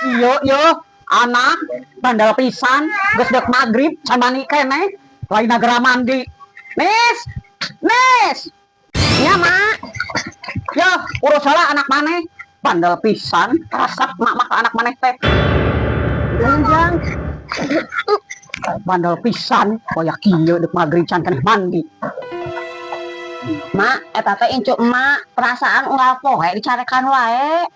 Iya, iya, anak bandel pisan, geus dek magrib can mandi keneh, lain nagara mandi. Nis, Nis. Ya, Mak. Ya, urus heula anak maneh. Bandel pisan, resep mak mah ka anak maneh teh. Jang. Bandel pisan, wayah kieu dek magrib can keneh mandi. Mak, eta teh incu emak, perasaan unggal poe dicarekan wae.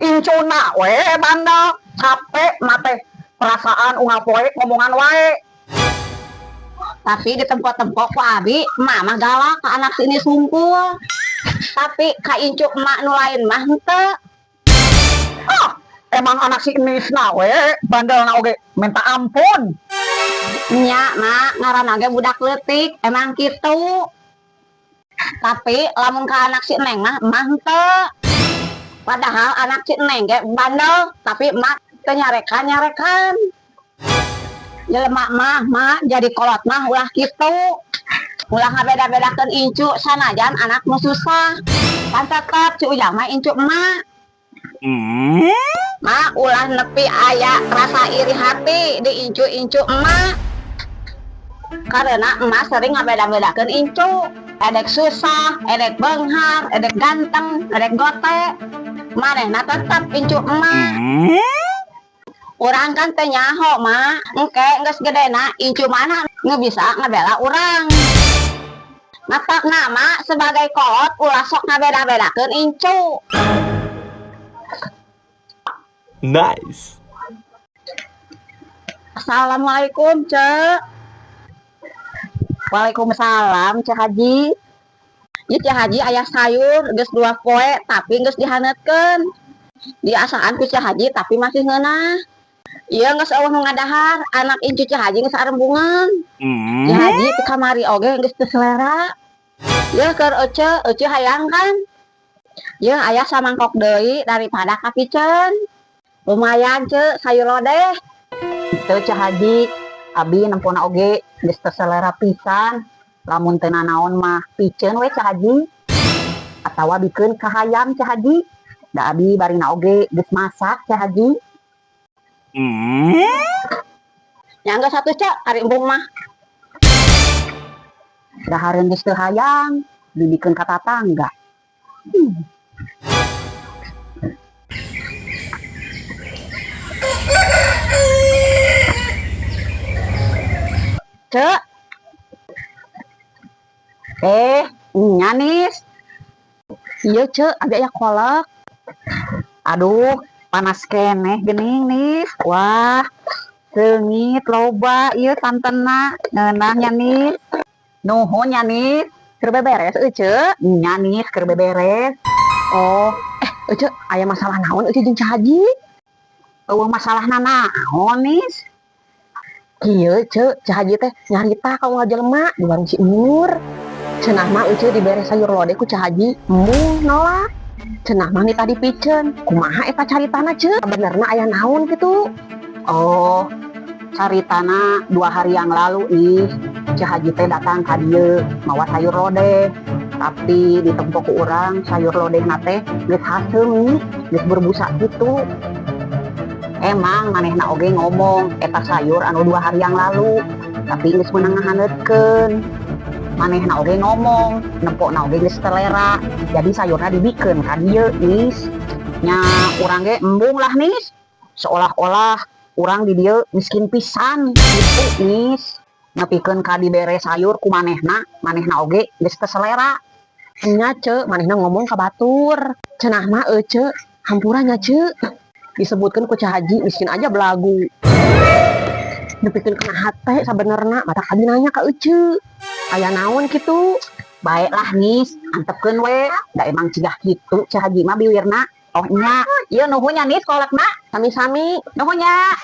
Incuna we bandel, capek mak teh. Perasaan unggal poe ngomongan wae. Tapi ditempo-tempo ku abi, emak mah galak ke anak sini sungkul. Tapi ka incu emak nu lain mah henteu. Ah, emang anak si Nisna we bandelna oge minta ampun. Nya, Mak, ngaranna ge budak leutik, emang kitu. Tapi lamun ka anak si Neng mah emak henteu. Padahal anak si Neng ge bandel, tapi emak teu nyarekan-nyarekan. Jelema mah, Mak, jadi kolot mah ulah kitu. Ulah ngabeda-bedakeun incu sanajan anak nu susah. Pan tetep si Ujang mah incu emak. Mak, ulah nepi aya rasa iri hati di incu-incu emak. Karena emak sering ngabeda-bedakeun incu. Edek susah, edek beunghar, edek ganteng, edek gote. Manehna tetep incu emak. Urang kan teu nyaho, Mak. Engke geus gedena incu mana nu bisa ngebela urang. Matakna Mak sebagai kolot ulah sok ngabeda-bedakeun incu. Nice. Assalamualaikum, Cek. Waalaikumsalam, Ceu Haji. Ieu Ceu Haji aya sayur geus 2 poe tapi geus dihaneutkeun. Diasaan ku Ceu Haji tapi masih ngeunah. Ieu geus euweuh nu ngadahar, anak incu Ceu Haji geus arembungan. Ceu Haji ti kamari oge geus teu selera. Ieu keur ece, ece hayang kan? Ieu aya samangkok deui daripada kapiceun. Lumayan, Ce, sayur lodeh. Teu, Ceu Haji, abi nempona oge geus teu selera pisan. Lamun teu nanaon mah piceun we, Ceu Haji. Atawa bikeun ka hayam, Ceu Haji. Da abi barina oge geus masak, Ceu Haji. Nya geus atuh, Ce, ari embung mah. Dahareun geus teu hayang, dibikeun ka tatangga. Cek. Eh, nya, Nis. Iya, Cek, abi aya kolak. Aduh, panas keneh geuning, Nis. Wah, seungit loba ieu santenna. Ngeunah nya, Nis. Nuhun nya, Nis. Keur beberes ece? Nya, Nis, keur beberes. Oh, eh, ece aya masalah naon ece jeung Ceu Haji? Euweuh masalahna naon, Nis? Kieu, Ce, Ceu Haji teh nyarita ka unggal jelema di warung si Mur. Cenah mah ece dibere sayur lodeh ku Ceu Haji, embung nolak. Cenah mah tadi piceun. Kumaha eta caritana, Ce? Benerna aya naon kitu? Oh, caritana 2 hari yang lalu nih, Ceu Haji teh datang ka dieu mawa sayur lodeh. Tapi ditempo ku urang sayur lodehna teh geus haseum nih, geus berbusa gitu. Emang manehna oge ngomong eta sayur anu 2 hari yang lalu, tapi geus meunang ngahaneutkeun. Manehna oge ngomong, nempokna oge geus selera. Jadi sayurna dibikeun ka dieu, Nis. Nya urang ge embung lah, Nis. Seolah-olah urang di dieu miskin pisan gitu, Nis. Nepikeun ka dibere sayur ku manehna, manehna oge geus teu selera. Nya, Ce, manehna ngomong ka batur. Cenah mah ece, hampura nya, Ce. Disebutkeun ku Ceu Haji miskin aja belagu. Nepikeun kana hate sabenerna, matak abi nanya ka ece. Aya naon kitu? Baiklah, Nis, antepkeun we. Da emang cigah kitu Ceu Haji mah biwirna. Oh nya, ieu nuhun nya, Nis, kolakna. Sami-sami. Nuhun nya.